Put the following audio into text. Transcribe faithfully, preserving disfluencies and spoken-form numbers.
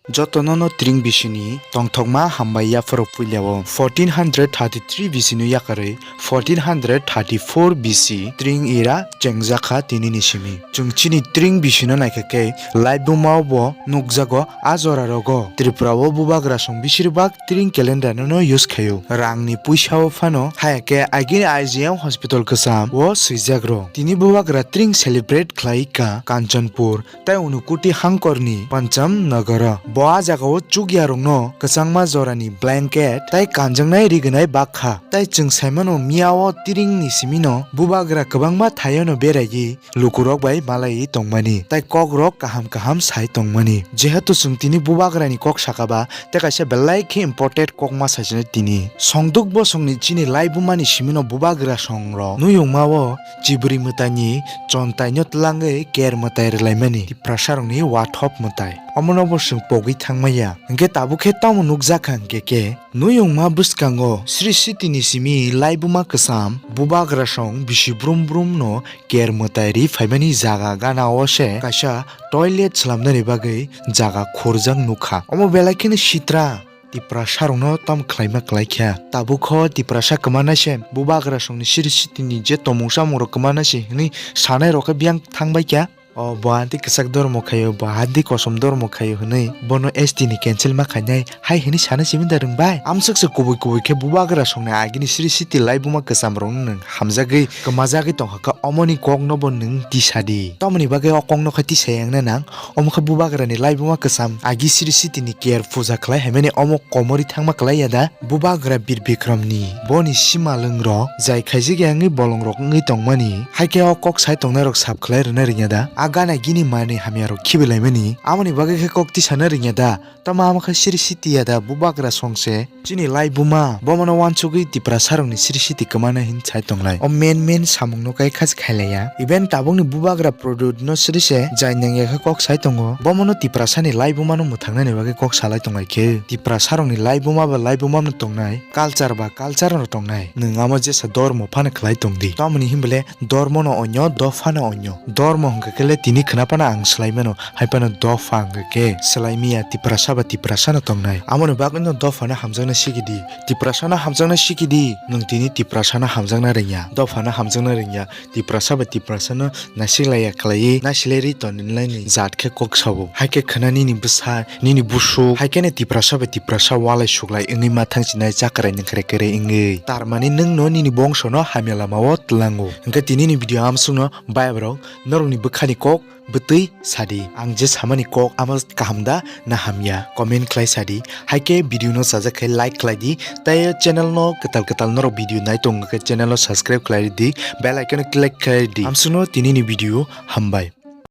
Jotono no tring bisini tongthokma hambai yapharo puilao. Fourteen hundred thirty-three bisino yakarwi fourteen hundred thirty-four B C tring era chengjakha tinini simi. Chwng chini tring bisino naikha khe laibuma bo nukjago a jora rogo. Tripura o bubagra song bisirbak tring calendar no use khaio. Rangni puisa o phano haya khe agini I G M hospital kwcham o swijak rw. Tini bubagra tring celebrate khlai kha Kanchanpur tei Unakoti hangkorni Pancham Nagaro. Bo a jagao chukyarokno kwchangma jorani blanket tei kanjaknai rignai bak kha. Tei chwng saimano miyao tiringni simino bubagra kwbangma thaiono beraiwi lukurok bai malaiwi tongmani tei kokrok kaham kaham sai tongmani. Jehetu chwng tini bubagrani kok sakaba tei kaisa belai khe important kokma saisino tini. Songduk bosongni chini laibumani simino bubagra songrok nuyungmao chibri mwtaini chontaino twlangwi ker mwtai rwlaimani, Tiprasarokni wathop mwtai. Omono bo chwng pogwi thangmaya. Hwnkhe tabuk khe tamo nukjakha hwnkhe khe, nuyungma bwskango Sri Sitini simi laibuma kwcham bubagra song bisi brum brumno ker mwtai ri phaimani jaga gana o se kaisa toilet swlamnani bagwi jaga khurjak nukha. Omo belai kheno sitra Tiprasarokno tam khlaima kwlaikha. Tabuk kho Tiprasa kwmana se, bubagra songni Sri Sitini je tomung samungrok kwmana se hwnwi sanairok khe biyang thangbaikha. O bo hadi kwchak dormo khaio, bo hadi kosom dormo khaio hwnwi bono S T ni cancel ma khainai hai hwnwi sana simi da rwngbai? Amswk se kubui kubui khe bubagra songni agini Sri Siti laibuma kwchamrokno nwng hamjagwi kwmajagwi tongkha kha, omoni kokno bo nwng tisa di. Tamoni bagwi o kokno khe tisa yang na nang? Omo khe bubagrani laibuma kwcham agi Sri Sitini care puja khlai hai mani omo komori thangma kwlai ya da? Bubagra Bir Bikramni boni simalwngrok jai khaijak ya wngwi bolongrok wngwi tongmani, hai khe o kok sai tongnairok sap khlai rwna rwngya da? A gana gini manwi hamyarok khibilaimani, amoni bagwi khe kok tisana rwngya da? Tamo amo khe Sri Siti ya da bubagra song se? Chini laibuma, bomono uansugwi Tiprasarokni Sri Siti kwmana hin sai tonglai. O main main samungno kai kha se khailaiya. Even tabukni bubagra product no sri se jai nangya khe kok sai tongo. Bomono Tiprasani laibumano mwthangnani bagwi kok salai tonglai khe. Tiprasarokni laibuma ba laibumano tongnai, culture ba culture no tongnai. Nwng amo jesa dormo phano khlai tongdi. Tamoni hinbole dormono onyo, dophano onyo. Dormo hwnkhe khe le tini khna phano ang swlai mano. Hai phano dopha hwnkhe khe swlai miya, Tiprasa ba Tiprasa no tongnai. Amoni bagwi no dophano hamjakna sikidi. Tiprasa no hamjakna sikidi. Nwng tini Tiprasa no hamjakna rwngya. Dopha no hamjakna rwngya. Tiprasa ba Tiprasa no nasilaiya khlaiwi, nasilai ri tonlaini jat khe kok sabo. Hai khe khna nini bwsa, nini busuk, hai kheno Tiprasa ba Tiprasa walai suklai wngwi ma thangsinai chakrai nangkhrai kwrwi wngwi. Tarmani nwng no nini bongso no hamya lama o twlango. Hwnkhe tini ni video amsuk no bai borok norokni bwkhani kok bwtwi sadi. Ang je samani kok amo kaham da na hamya, comment khlai sadi. Hai khe video no sajak khe like khlai di. Tei channel no kwtal kwtal norok video nai tong khe channel no subscribe khlai di. Bell icon no click khlai di. Amsuk no tini ni video hambai.